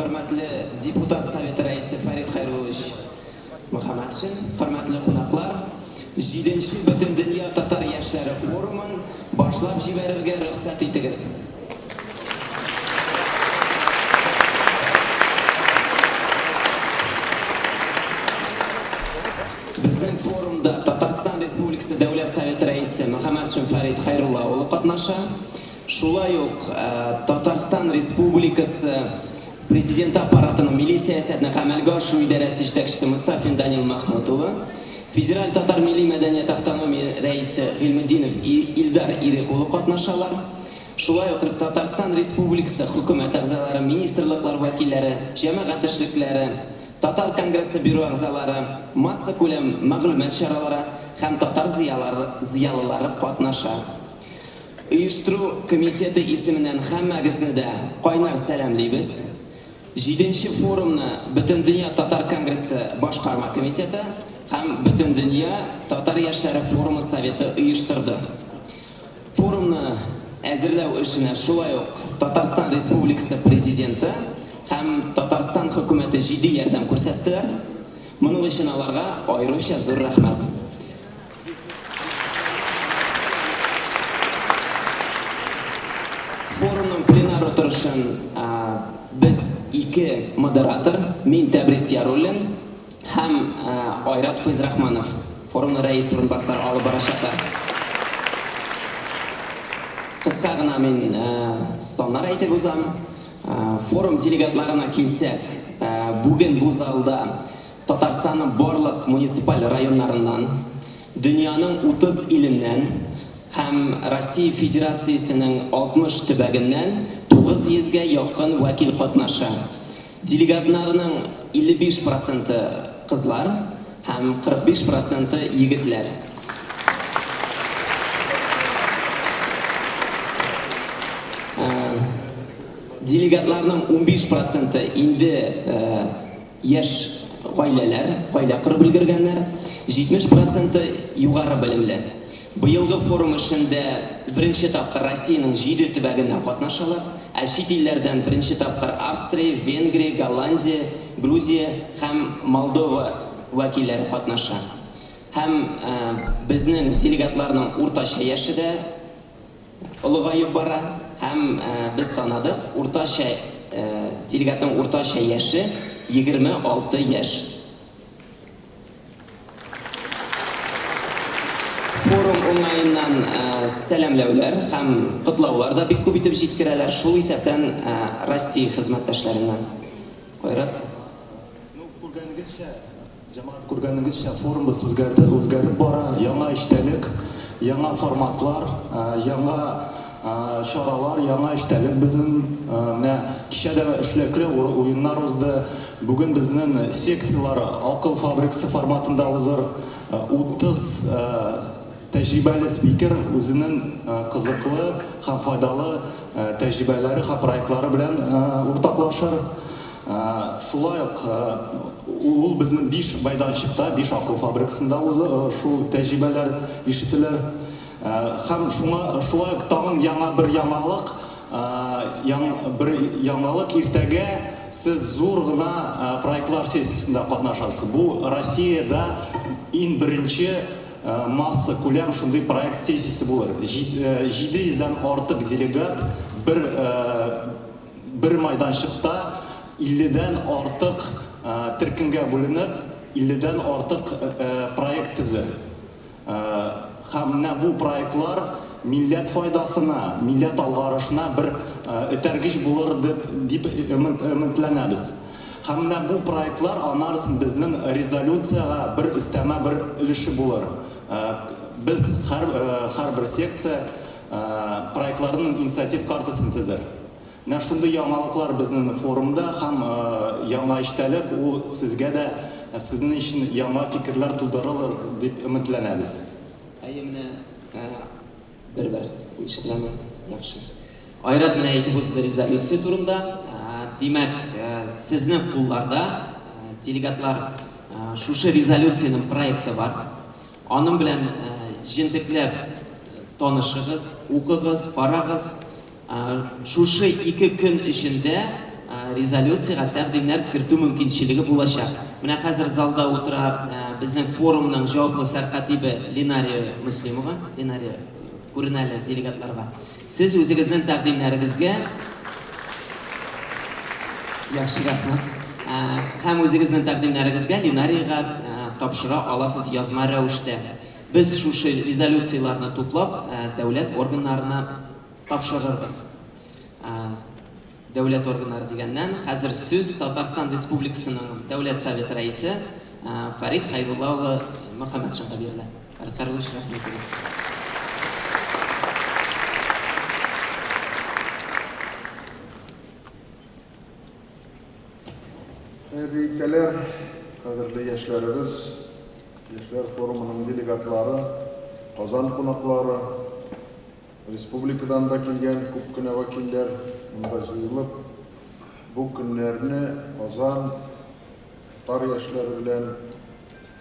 Хөрмәтле депутат советы рәисе Фәрит Хәйруллович Мөхәммәтшин, хөрмәтле кунаклар, җиденче Бөтендөнья татар яшьләре форумын башлап җибәрергә рөхсәт итегез. Безнең форумда Татарстан Республикасы Дәүләт Советы Рәисе Мөхәммәтшин Фәрит Хәйрулла улы катнаша. Шулай ук Татарстан Республикасы Президенты Аппаратының милли сәясәтне гамәлгә ашыру идарәсе җитәкчесе Мостафин Данил Мәхмүт улы, Федераль татар милли мәдәният автономия рәисе Гыйльметдинов Илдар Ирек улы катнашалар. Шулай ук Татарстан Республикасы Хөкүмәт әгъзалары, министрлыклар вәкилләре, җәмәгать эшлекләре, Татар конгрессы бюро әгъзалары, массакүләм мәгълүмат чаралары һәм татар зыялылары катнаша. Оештыру комитеты исеменнән һәммәгезне дә кайнар сәламлибез. Җиденче форумны Бөтендөнья татар конгрессы Башкарма комитеты һәм Бөтендөнья татар яшьләре форумы советы оештырды. Форумны әзерләү эшенә шулай ук Татарстан Республикасы Президенты һәм Татарстан Хөкүмәте җитди ярдәм күрсәттеләр. Моның өчен аларга аеруча зур рәхмәт. Форумның пленар утырышын без ике модератор, мин Тәбрис Яруллин һәм Айрат Фәйзрахманов, форумның рәис урынбасары алып барачаклар. Кыска гына мин саннар әйтеп узам. Форум делегатларына килсәк, бүген бу залда Татарстанның барлык муниципаль районнарыннан, дөньяның 30 иленнән һәм Россия Федерациясенең 60 төбәгеннән 900 гә якын вәкил катнаша. Делегатларның 55 проценты кызлар һәм 45 проценты егетләр. Делегатларның 15 проценты инде Яшь гаиләләр, гаилә корып өлгергәннәр, 70 проценты югары белемле. Быелгы форум эшендә беренче тапкыр Россиянең җиде төбәгеннән катнашалар, ә чит илләрдән беренче тапкыр Австрия, Венгрия, Голландия, Грузия һәм Молдова вәкилләре катнаша. Һәм безнең делегатларның уртача яше дә Олыгаеп бара һәм без санадык, уртача делегатның уртача яше 26 яшь. Форум уңаеннан сәламләүләр һәм котлаулар да бик күп итеп җиткерәләр, шул исәптән Россия хезмәттәшләреннән. Айрат. Ну, күргәнегезчә, Җәмәгать, күргәнегезчә, форумыбыз үзгәрде, үзгәреп бара, яңа эчтәлек, яңа форматлар, яңа чаралар, яңа эчтәлек безнең. Менә кичә дә эшлекле уеннар узды. Бүген безнең секцияләр акыл фабрикасы форматында узыр. 30 тәҗрибәле спикер үзенең кызыклы һәм файдалы тәҗрибәләре һәм проектлары белән уртаклашыр. Шулай ук ул безнең биш мәйданчыкта, биш акыл фабрикасында узы, шул тәҗрибәләр ишетелер. Һәм шуңа шулай ук тагын яңа бер яңалык, бер яңалык иртәгә сез зур гына проектлар сессиясендә катнашасыз. Бу Россиядә иң беренче масса күләм шундый проект сессиясе булыр. 700 дән артык делегат бер Бер майданчыкта илледән артык төркемгә бүленеп, илледән артык проект төзер. Һәм менә бу проектлар милләт файдасына, милләт алгарышына бер этәргеч булыр дип, дип өметләнәбез. Һәм менә бу проектлар аннары безнең резолюциягә бер өстәмә бер өлеше булыр. Без һәр, һәрбер секция проектларының инициатив картасын төзер. Менә шундый яңалыклар безнең форумда һәм яңа эчтәлек, ул сезгә дә, сезнең өчен яңа фикерләр тудырыр дип өметләнәбез. Әйе, менә бер-бер ишетеләме? Яхшы. Айрат менә әйтеп узды резолюция турында. Димәк, сезнең кулларда, делегатлар, шушы резолюциянең проекты бар. Аның белән җентекләп танышыгыз, укыгыз, карагыз. Шушы ике көн эчендә резолюциягә тәкъдимнәр кертү мөмкинчелеге булачак. Менә хәзер залда утыра безнең форумның җаваплы сәркатибе Ленария Мөслимова. Ленария, күрен әле делегатларга. Сез үзегезнең тәкъдимнәрегезгә Яхшы, рәхмәт. Һәм үзегезнең тәкъдимнәрегезгә Ленариягә тапшыра аласыз язма рәвештә. Без шушы резолюцияләрне туплап, дәүләт органнарына тапшырырбыз. Дәүләт органнары дигәннән, хәзер сүз Татарстан Республикасының Дәүләт Советы рәисе Фәрит Хәйрулла улы Мөхәммәтшинга бирелә. Фәрит Хәйруллович, рәхим итегез. Хәерле иртәләр, кадерле яшьләребез, яшьләр форумының делегатлары, Казан кунаклары, Республикадан да килгән күп кенә вәкилләр монда җыелып, бу көннәрне Казан татар яшьләре белән,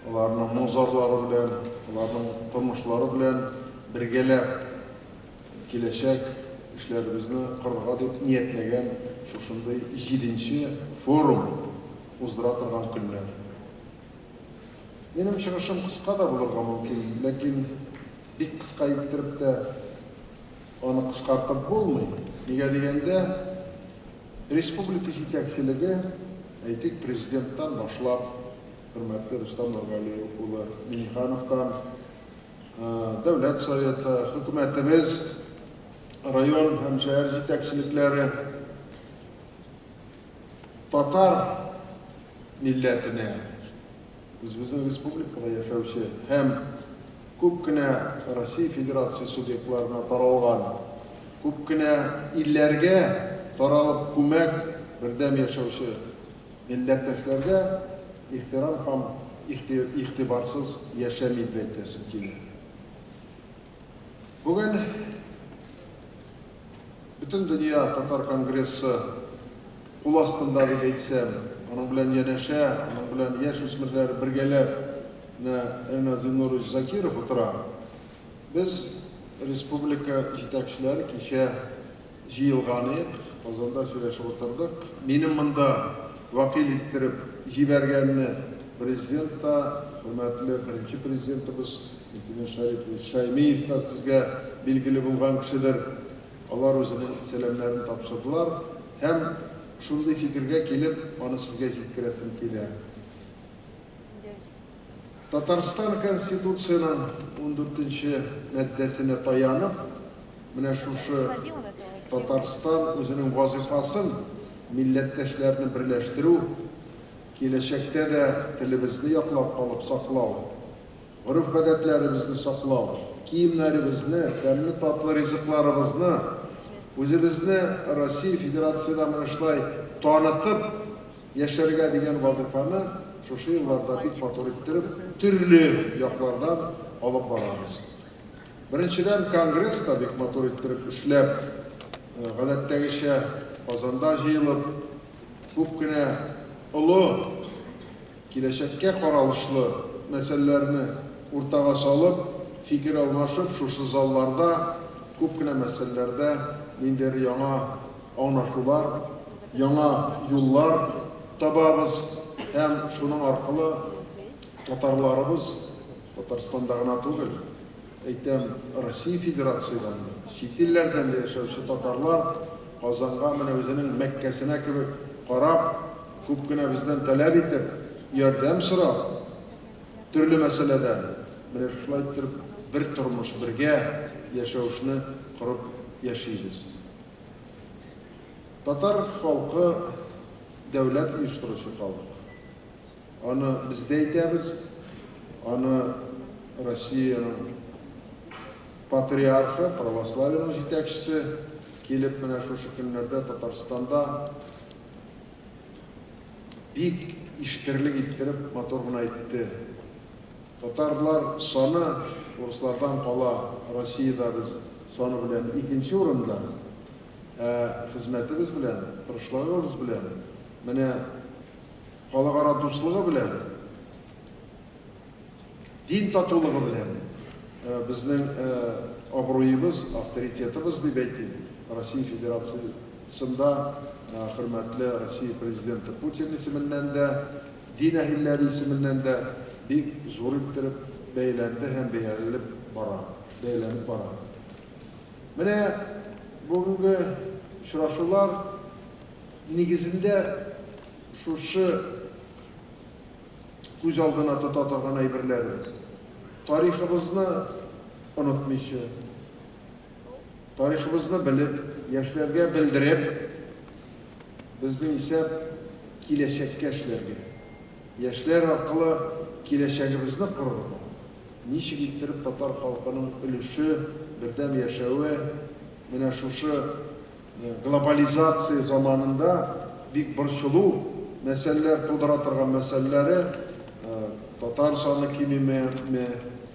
аларның моң-зарлары белән, аларның тормышлары белән бергәләп киләчәк эшләребезне корырга дип ниятләгән шушындый җиденче форум уздыра торган көннәр. Минем чыгышым кыска да булырга мөмкин, ләкин бик кыска иттереп тә аны кыскартып булмый. Нигә дигәндә, республика җитәкчелеге, әйтик, президенттан башлап, хөрмәтле Рөстәм Нургали улы Миңнехановтан, Дәүләт Советы, хөкүмәтебез, район һәм шәһәр җитәкчелекләре татар милләтенә, үзебезнең республикада яшәүче һәм күп кенә Россия Федерация субъектларына таралган, күп кенә илләргә таралып күмәк бердәм яшәүче милләттәшләргә ихтирам һәм игътибарсыз яшәми дип әйтәсем килә. Бүген Бөтендөнья татар конгрессы кул астында дип әйтсәм, аның белән янәшә, аның белән яшь үсмерләр бергәләп менә Эльнар Зиннурович Закиров утыра. Без республика җитәкчеләре кичә җыелган идек, Казанда сөйләшеп утырдык. Минем монда вәкил иттереп җибәргәнне президент та, хөрмәтле беренче президентыбыз Минтимер Шәрипович Шәймиев та сезгә билгеле булган кешедер. Алар үзенең сәламнәрен тапшырдылар һәм шундый фикергә килеп, аны сезгә җиткерәсем килә. Татарстан Конституциянең ундүртенче маддәсенә таянып, менә шушы Татарстан үзенең вазыйфасын милләттәшләрне берләштерү, киләчәктә дә телебезне яклап калып саклау, гореф-гадәтләребезне саклау, киемнәребезне, тәмле-татлы ризыкларыбызны, үзебезне Россия Федерациядә менә шулай танытып яшәргә дигән вазыйфаны шушы елларда бик матур иттереп, төрле яклардан алып барабыз. Беренчедән, конгресс та бик матур иттереп эшләп, гадәттәгечә Казанда җыелып, күп кенә олы Киләчәккә каралышлы мәсьәләләрне уртага салып, фикер алмашып, шушы залларда күп кенә мәсьәләләрдә ниндидер яңа аңлашулар, яңа юллар табабыз һәм шуның аркылы татарларыбыз Татарстанда гына түгел, әйтәм, Россия Федерациядән дә, чит илләрдән дә яшәүче татарлар Казанга менә үзенең Мәккәсенә кебек карап, күп кенә бездән таләп итеп, ярдәм сорап, төрле мәсьәләдән, менә шулай иттереп бер тормыш, бергә яшәүшне корып яшибез. Татар халкы дәүләт оештыручы халык. Аны без дә әйтәбез, аны Россиянең патриархы, православиенең җитәкчесе килеп менә шушы көннәрдә Татарстанда бик ишетерлек иттереп матур гына әйтте. Татарлар саны урыслардан кала Россиядә без саны белән икенче урында, ә хезмәтебез белән, тырышлыгыбыз белән менә халыкара дуслыгы белән, дин татулыгы белән безнең абруебыз, авторитетыбыз дип әйтим, Россия Федерациясе сында хөрмәтле Россия Президенты Путин исеменнән дә, дин әһелләре исеменнән дә бик зур иттереп бәяләнде һәм бәяләнеп бара, бәяләнеп бара. Менә бүгенге очрашулар нигезендә шушы күз алдына тота торган әйберләребез. Тарихыбызны онытмыйча, тарихыбызны белеп, яшьләргә белдереп, безнең исәп киләчәккә эшләргә. Яшьләр аркылы киләчәгебезне корырга. Ничек иттереп татар халкының өлеше, бердәм яшәве, менә шушы глобализация заманында бик борчылу мәсьәләләр тудыра торган мәсьәләләре, татар саны кимиме,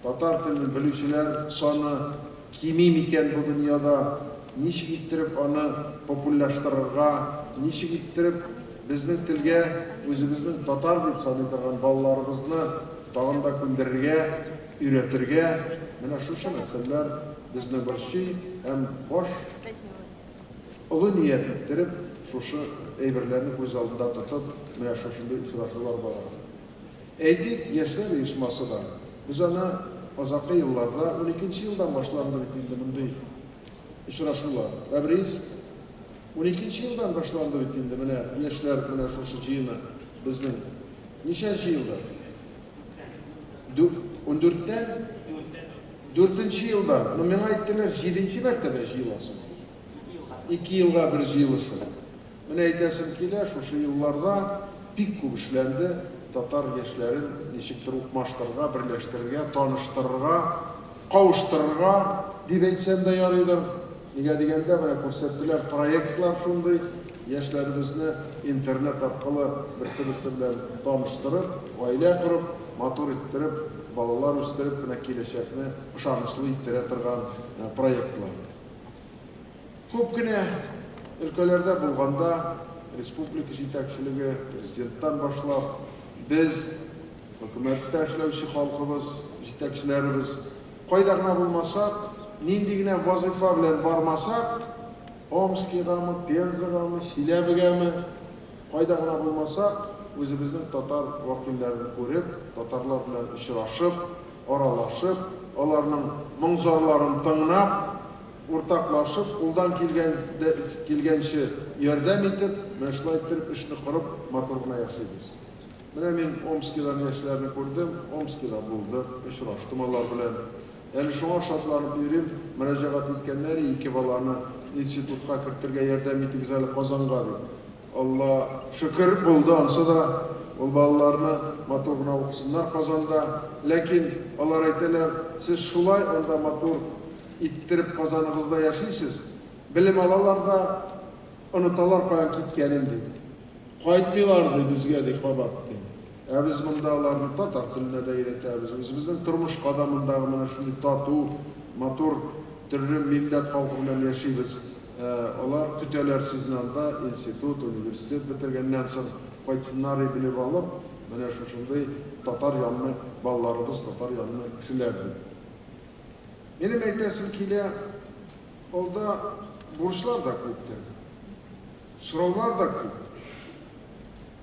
татар телен белүчеләр саны кими микән бу дөньяда, ничек иттереп аны популярлаштырырга, ничек иттереп безнең телгә үзебезнең татар дип саный торган балаларыбызны тагын да күндерергә, өйрәтергә, менә шушы мәсьәләләр безне борчый һәм баш олы ният иттереп, шушы әйберләрне күз алдында тотып, менә шушындый очрашулар бара. Әйтик, яшьләр оешмасы да. Без аны азакы елларда, 12 елдан башланды бит инде мондый очрашулар. Тәбриз, 12 елдан башланды бит инде менә яшьләр менә шушы җыены безнең. Ничәнче елда? 14-тән? 4 елда. Ну, миңа әйттеләр, 7 мәртәбә җыеласыз. 2 елга бер җыелышы. Менә әйтәсем килә, шушы елларда бик күп эшләнде, татар яшьләрен ничектер укмаштырырга, берләштерергә, таныштырырга, кавыштырырга дип әйтсәм дә ярыйдыр. Нигә дигәндә, менә күрсәттеләр проектлар шундый, яшьләребезне интернет аркылы берсе-берсе белән таныштырып, гаилә корып, матур иттереп, балалар үстереп, менә киләчәкне ышанычлы иттерә торган проектлар. Күп кенә өлкәләрдә булганда республика җитәкчелеге, президенттан башлап, без, хөкүмәттә эшләүче халкыбыз, җитәкчеләребез, кайда гына булмасак, нинди генә вазифа белән бармасак, Омскигамы, Пензагамы, Чиләбегәме, кайда гына булмасак, үзебезнең татар вәкилләрен күреп, татарлар белән очрашып, аралашып, аларның моң-зарларын тыңлап, уртаклашып, кулдан килгәнче ярдәм итеп, менә шулай иттереп эшне корып, матур гына яшибез. Менә мин Омскидан яшьләрне күрдем, Омскида булдык, очраштым алар белән. Әле шуңа шатланып йөрим, мөрәҗәгать иткәннәр, ике баланы институтка кертергә ярдәм итегез әле Казанга дип. Алла шөкер булды ансы да, ул балаларны матур гына укысыннар Казанда. Ләкин алар әйтәләр, сез шулай анда матур иттереп Казаныгызда яшисез, белем алалар да, оныталар каян киткәнен дип. Кайтмыйлар ди безгә ди кабат ди. Ә без монда аларны татар теленә дә өйрәтәбез. Үзебезнең тормышка да мондагы менә шундый тату, матур төрле милләт халкы белән яшибез. Алар көтәләр сезне анда институт, университет бетергәннән соң кайтсыннар белеп алып, менә шушындый татар янлы балаларыбыз, татар янлы кешеләр дип. Минем әйтәсем килә, алда бурычлар да күптер. Сораулар да күп.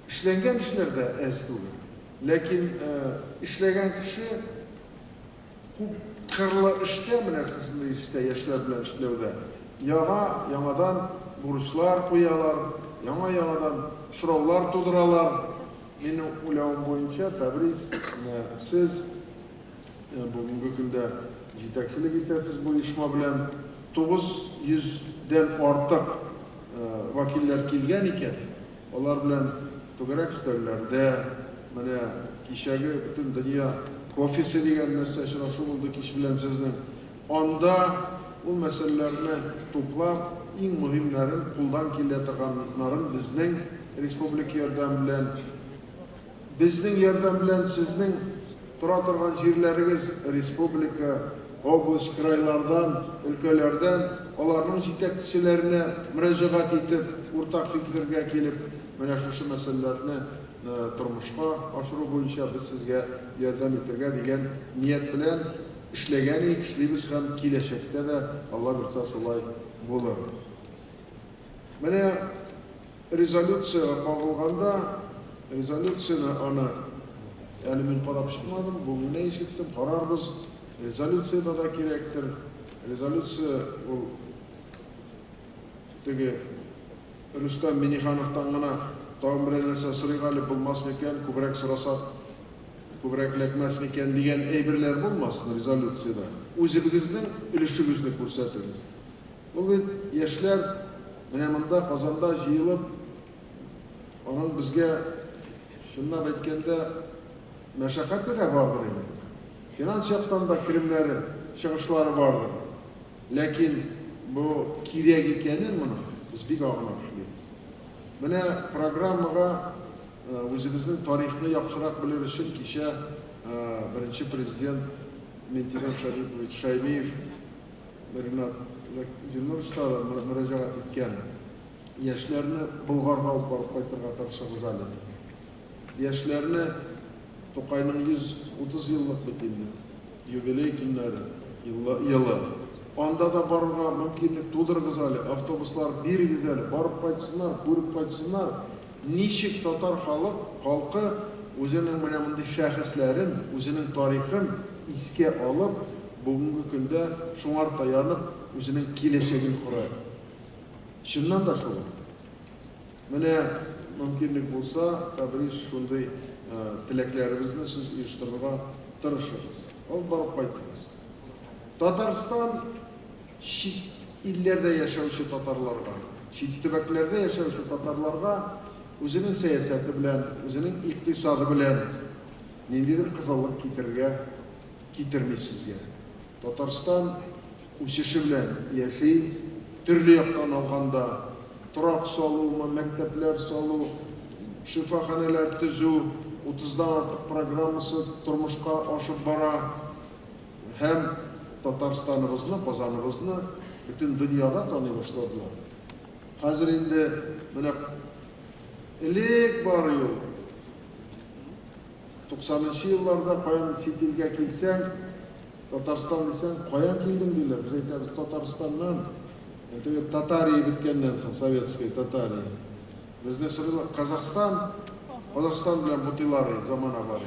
Эшләнгән эшләр дә әз түгел. Ләкин эшләгән кеше күп кырлы эштә, менә шушындый эштә, яшьләр белән эшләүдә, яңа-яңадан бурычлар куялар, яңа-яңадан сораулар тудыралар. Минем уйлавым буенча, Тәбриз, менә сез бүгенге көндә җитәкчелек итәсез бу оешма белән. 900-дән артык вәкилләр килгән икән, алар белән түгәрәк өстәлләрдә, менә кичәге бөтен дөнья кофесы дигән нәрсә очрашу булды кич белән сезнең. Анда ул мәсьәләләрне туплап, иң мөһимнәрен, кулдан килә торганнарын безнең республика ярдәме белән, безнең ярдәм белән сезнең тора торган җирләрегез республика, область, крайлардан, өлкәләрдән аларның җитәкчеләренә мөрәҗәгать итеп, уртак фикергә килеп, менә шушы мәсьәләләрне тормышка ашыру буенча без сезгә ярдәм итәргә дигән ният белән эшләгән идек, эшлибез һәм киләчәктә дә Алла бирсә шулай булыр. Менә резолюциягә кагылганда, резолюцияне аны әле мин карап чыкмадым, бүген генә ишеттем, карарбыз. Резолюциядә дә кирәктер. Резолюция ул теге Рөстәм Миңнехановтан гына тагын берәр нәрсә сорыйк әле, булмас микән, күбрәк сорасак, күбрәк эләкмәс микән дигән әйберләр булмасын резолюциядә. Үзебегезнең өлешегезне күрсәтегез. Ул бит яшьләр менә монда Казанда җыелып, аның безгә чынлап әйткәндә мәшәкате дә бардыр инде. Финанс яктан да керемнәре, чыгышлары бардыр. Ләкин бу кирәк икәнен моның без бик аңлап эшлибез. Менә программага үзебезнең тарихны яхшырак белер өчен кичә беренче президент Минтимер Шәрипович Шаймиев Ринат Зиннурович та мөрәҗәгать иткән. Яшьләрне Болгарга алып барып кайтырга тырышыгыз әле дип. Яшьләрне Тукайның 130 еллык бит инде юбилей көннәре, елы. Анда да барырга мөмкинлек тудырыгыз әле, автобуслар бирегез әле, барып кайтсыннар, күреп кайтсыннар. Ничек татар халык, халкы үзенең менә мондый шәхесләрен, үзенең тарихын искә алып, бүгенге көндә шуңар таянып, үзенең киләчәген кора. Чыннан да шулай. Менә мөмкинлек булса, Тәбрис, шундый теләкләребезне сез оештырырга тырышыгыз. Алып барып кайтыгыз. Татарстан чит илләрдә яшәүче татарларга, чит төбәкләрдә яшәүче татарларга үзенең сәясәте белән, үзенең икътисады белән ниндидер кызыллык китерергә китерми сезгә. Татарстан үсеше белән яши, төрле яктан алганда, торак салумы, мәктәпләр салу, шифаханәләр төзү, 30-дан артык программасы тормышка ашып бара. Һәм Татарстаныбызны, Казаныбызны бөтен дөньяда таный башладылар. Хәзер инде менә элек бар юл. 90 елларда каян чит илгә килсәң, Татарстан дисәң, каян килдең диләр. Без әйтәбез Татарстаннан. Теге Татария беткәннән соң, советская Татария. Безне сорыйлар, Казахстан, Казахстан белән бутыйлар, замана бар.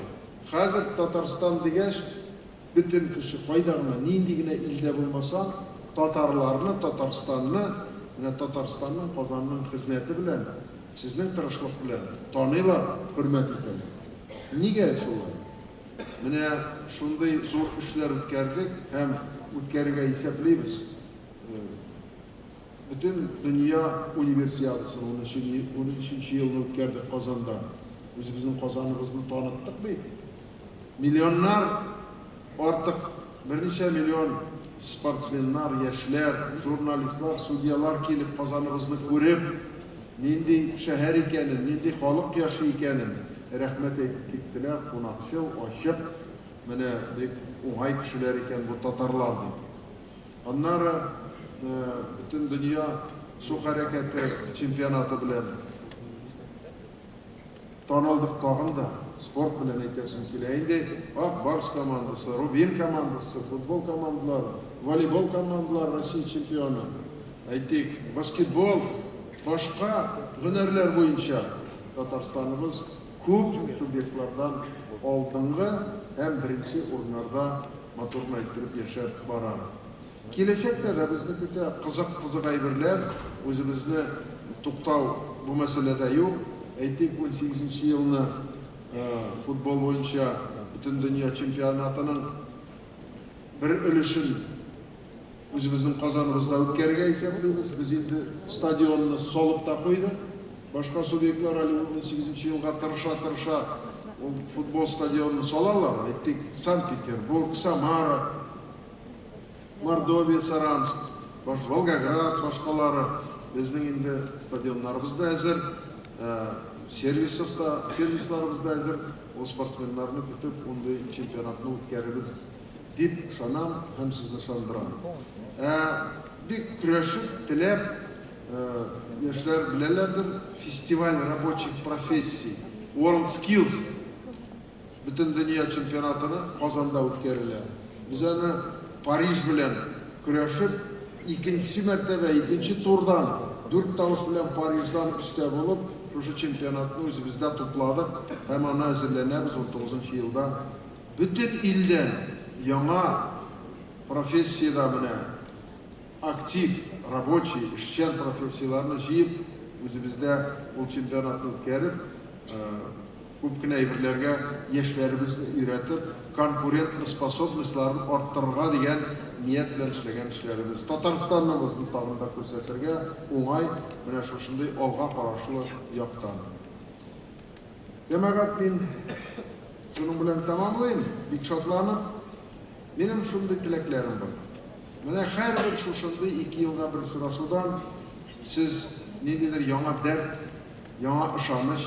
Хәзер Татарстан дигәч, бөтен кеше кайда гына, нинди генә илдә булмаса, татарларны, Татарстанны, менә Татарстанның, Казанның хезмәте белән, сезнең тырышлык белән таныйлар, хөрмәт итәләр. Нигә шулай? Менә шундый зур эшләр үткәрдек һәм үткәрергә исәплибез. Бөтен дөнья универсиадасын 13 елны үткәрдек Казанда. Үзебезнең Казаныбызны таныттык бит. Миллионнар артык, берничә миллион спортсменнар, яшьләр, журналистлар, судьялар килеп Казаныбызны күреп, нинди шәһәр икәнен, нинди халык яши икәнен рәхмәт әйтеп киттеләр, кунакчыл, ачык, менә бик уңай кешеләр икән бу татарлар дип. Аннары бөтен дөнья су хәрәкәте чемпионаты белән танылдык тагын да, спорт белән әйтәсем килә. Инде Ак Барс командасы, Рубин командасы, футбол командалары, волейбол командалары Россия чемпионы. Әйтик, баскетбол, башка һөнәрләр буенча Татарстаныбыз күп субъектлардан алдынгы һәм беренче урыннарда матурны әйттереп яшәп бара. Киләчәктә дә безне көтә кызык-кызык әйберләр, үзебезне туктау бу мәсьәләдә юк. Әйтик, 18 елны футбол буенча бөтен дөнья чемпионатының бер өлешен үзебезнең Казаныбызда үткәрергә исәплибез. Без инде стадионны салып та куйдык. Башка субъектлар әле 18 елга тырыша-тырыша ул футбол стадионын салалар. Әйтик, Санкт-Петербург, Самара, Мордовия, Саранск, Волгоград, башкалары. Безнең инде стадионнарыбыз да әзер, сервисов та, сервисларыбыз да әзер. Ул спортсменнарны көтеп, ундый чемпионатны үткәрербез дип ышанам һәм сезне ышандырам. Бик көрәшеп, теләп, яшьләр беләләрдер, фестиваль рабочих профессий, World Skills бөтен дөнья чемпионатыны Казанда үткәрелә. Без аны Париж белән көрәшеп, икенче мәртәбә, икенче турдан Дүрт тавыш белән Париждан өстә булып, шушы чемпионатны үзебездә тупладык һәм аны әзерләнәбез 19 елда. Бөтен илдән яңа профессиядә менә актив, рабочий, эшчән профессияләрне җыеп, үзебездә ул чемпионатны үткәреп, күп кенә әйберләргә яшьләребезне өйрәтеп, конкурентный способностьларын арттырырга дигән ният белән эшләгән эшләребез. Татарстаныбызны тагын да күрсәтергә уңай менә шушындый алга карашлы яктан. Җәмәгать, мин шуның белән тәмамлыйм, бик шатланып. Минем шундый теләкләрем бар. Менә һәрбер шушындый ике елга бер очрашудан сез ниндидер яңа дәрт, яңа ышаныч,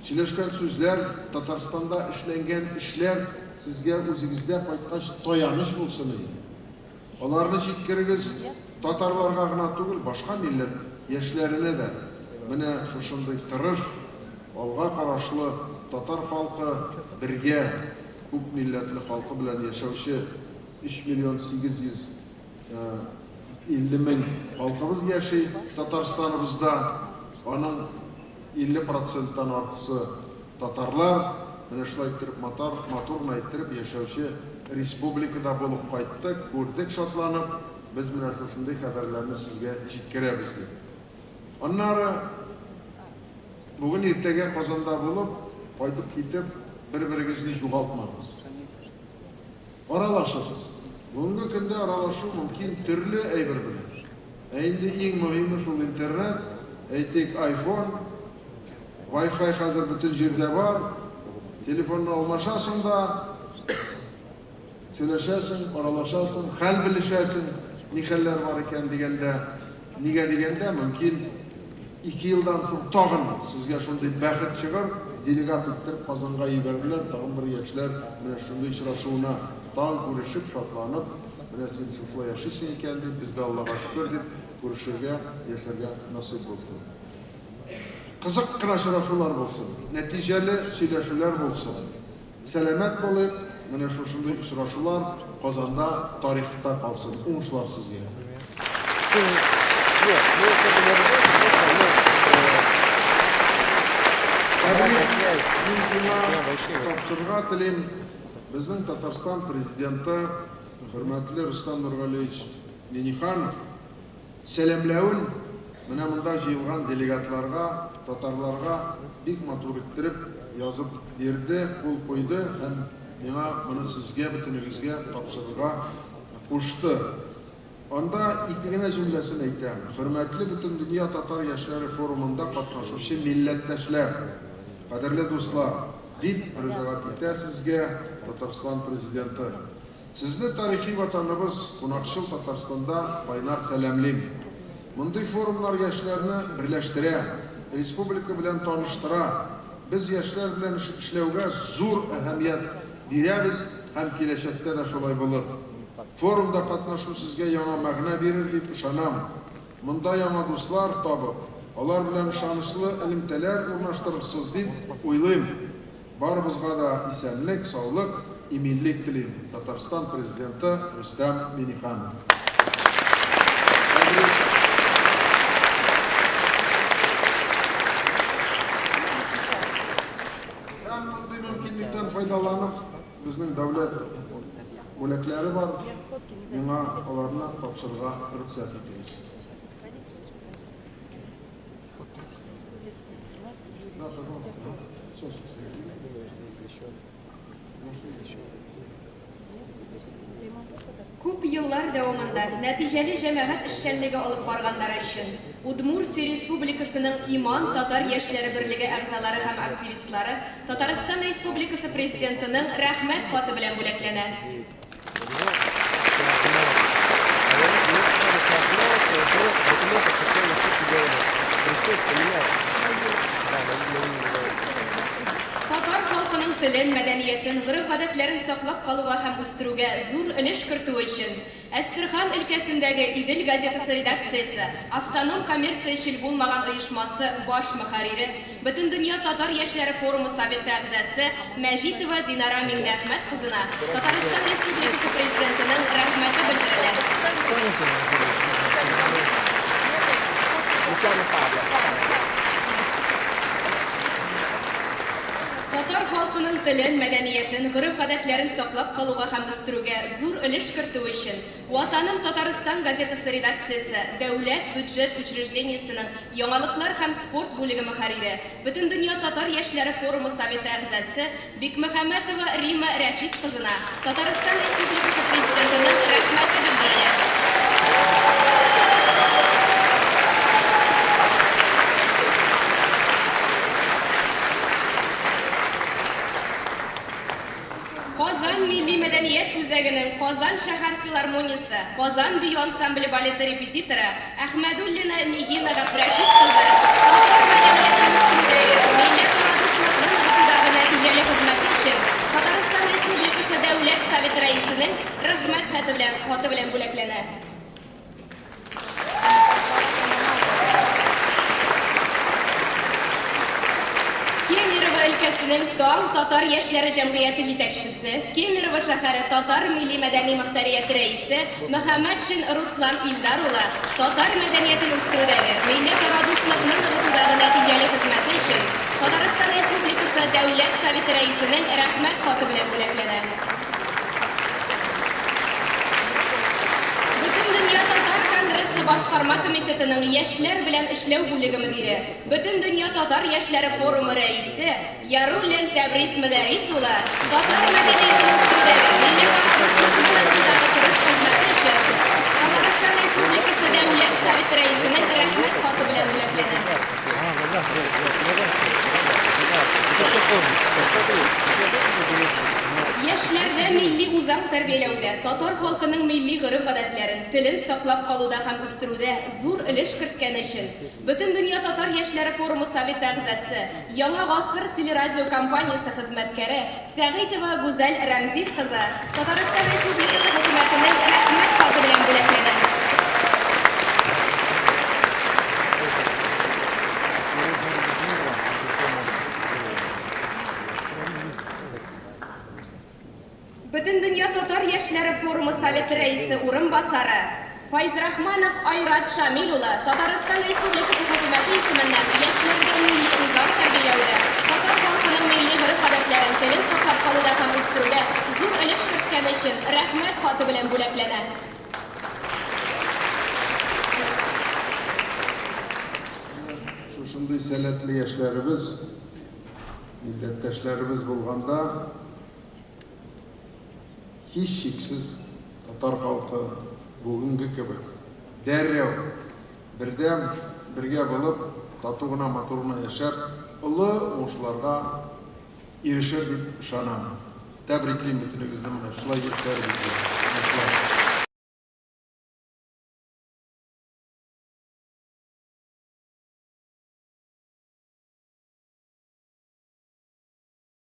сөйләшкән сүзләр, Татарстанда эшләнгән эшләр сезгә үзегездә кайткач таяныч булсын иде. Аларны җиткерегез татарларга гына түгел, башка милләт яшьләренә дә. Менә шушындый тырыш, алга карашлы татар халкы бергә күп милләтле халкы белән яшәүче 3 миллион 850 мең халкыбыз яши Татарстаныбызда. Аның 50 проценттан артысы татарлар. Менә шулай иттереп матур, матур гына иттереп яшәүче республикада булып кайттык, күрдек шатланып. Без менә шушындый хәбәрләрне сезгә җиткерәбез дип. Аннары бүген иртәгә Казанда булып, кайтып китеп, бер-берегезне югалтмагыз. Аралашыгыз. Бүгенге көндә аралашу мөмкин төрле әйбер белән. Ә инде иң мөһиме шул интернет, әйтик, iPhone, Wi-Fi хәзер бөтен җирдә бар. Телефонны алмашасың да, сөйләшәсең, аралашасың, хәл белешәсең, ни хәлләр бар икән дигәндә, нигә дигәндә, мөмкин ике елдан соң тагын сезгә шундый бәхет чыгыр, делегат иттереп Казанга җибәрделәр, тагын бер яшьләр менә шундый очрашуына тагын күрешеп, шатланып, менә син шушылай яшисең икән дип, без дә Аллага шөкер дип күрешергә, яшәргә насыйп булсын. Кызык кына очрашулар булсын, нәтиҗәле сөйләшүләр булсын. Сәламәт булыйк, менә шушындый очрашулар Казанда тарихта калсын. Уңышлар сезгә. Тәбрик, мин сиңа тапшырырга телим. Безнең Татарстан президенты, хөрмәтле Рөстәм Нургалиевич Минниханов сәламләвен менә монда җыелган делегатларга, татарларга бик матур иттереп язып бирде, кул куйды һәм миңа моны сезгә, бөтенегезгә тапшырырга кушты. Анда ике генә җөмләсен әйтәм. Хөрмәтле Бөтендөнья татар яшьләре форумында катнашучы милләттәшләр, кадерле дуслар, дип мөрәҗәгать итә сезгә Татарстан Президенты. Сезне тарихи ватаныбыз, кунакчыл Татарстанда кайнар сәламлим. Мондый форумнар яшьләрне берләштерә, республика белән таныштыра. Без яшьләр белән эшләүгә зур әһәмият бирәбез һәм киләчәктә дә шулай булыр. Форумда катнашу сезгә яңа мәгънә бирер дип ышанам. Монда яңа дуслар табып, алар белән ышанычлы элемтәләр урнаштырырсыз дип уйлыйм. Барыбызга да исәнлек, саулык, иминлек телим. Татарстан Президенты Рөстәм Миңнеханов. Һәм мондый мөмкинлектән файдаланып, безнең дәүләт бүләкләре бар. Миңа аларны тапшырырга рөхсәт итегез. Күп еллар дәвамында нәтиҗәле җәмәгать эшчәнлеге алып барганнары өчен Удмуртия Республикасының Иман татар яшьләре берлеге әгъзалары һәм активистлары Татарстан Республикасы Президентының Рәхмәт хаты белән бүләкләнә. Татар халкының телен, мәдәниятен, гореф-гадәтләрен саклап калуга һәм үстерүгә зур өлеш кертүе өчен Әстерхан өлкәсендәге Идел газетасы редакциясе автоном коммерциячел булмаган оешмасы баш мөхәррире, Бөтендөнья татар яшьләре форумы советы әгъзасы Мәҗитова Динара Миңнеәхмәт кызына Татарстан Республикасы Президентының Рәхмәте белдерелә. Татар халкының телен, мәдәниятен, гореф-гадәтләрен саклап калуга һәм үстерүгә зур өлеш кертү өчен Ватаным Татарстан газетасы редакциясе дәүләт бюджет учреждениесенең яңалыклар һәм спорт бүлеге мөхәррире, Бөтендөнья татар яшьләре форумы советы әгъзасы Бикмөхәммәтова Римма Рәшит кызына Татарстан Республикасы Президентының Рәхмәте белдерелә. Казан милли мәдәният үзәгенең Казан шәһәр филармониясе Казан бию ансамбле балеты репетиторы Әхмәдуллина Нигина Габдрәшит кызы татар мәдәниятен үстерүдәге, милләтара дуслыкны ныгытудагы нәтиҗәле хезмәте өчен Татарстан Республикасы Дәүләт Советы Рәисенең Рәхмәт хаты белән хаты белән бүләкләнә. Кемерово өлкәсенең Таң татар яшьләре җәмгыяте җитәкчесе, Кемерово шәһәре татар милли-мәдәни мохтарияте рәисе Мөхәммәтшин Руслан Илдар улы татар мәдәниятен үстерүдәге, милләтара дуслыкны ныгытудагы нәтиҗәле хезмәте өчен Татарстан Республикасы Дәүләт Советы Рәисенең Рәхмәт хаты белән бүләкләнә. Бөтендөнья татар конгрессы башкарма комитетының яшьләр белән эшләү бүлеге мөдире, Бөтендөнья татар яшьләре форумы рәисе Яруллин Тәбрис Мөдәррис улы татар мәдәниятен үстерүдәге, милләтара дуслыкны ныгытудагы тырыш хезмәте өчен Татарстан Республикасы Дәүләт Советы Рәисенең Рәхмәт хаты белән бүләкләнә. Яшьләрдә милли үзаң тәрбияләүдә, татар халкының милли гореф-гадәтләрен, телен саклап калуда һәм үстерүдә зур өлеш керткәне өчен Бөтендөнья татар яшьләре форумы советы әгъзасы, Яңа гасыр телерадиокомпаниясе хезмәткәре Сәгыйтова Гүзәл Рәмзил кызы Татарстан Республикасы Хөкүмәтенең Рәхмәт хаты белән бүләкләнә. Бөтендөнья татар яшьләре форумы советы рәисе урынбасары Файзрахманов Айрат Шамил улы Татарстан Республикасы Хөкүмәте исеменнән яшьләрдә милли үзаң тәрбияләүдә, татар халкының милли гореф-гадәтләрен, телен саклап калуда һәм үстерүдә зур өлеш керткәне өчен Рәхмәт хаты белән бүләкләнә. Шушындый сәләтле яшьләребез, милләттәшләребез булганда, Һичшиксез, татар халкы бүгенге кебек дәррәү бердәм, бергә булып, тату гына, матур гына яшәп, олы уңышларга ирешер дип ышанам. Тәбриклим бөтенегезне менә шулай яшьләребезне. Уңышлар!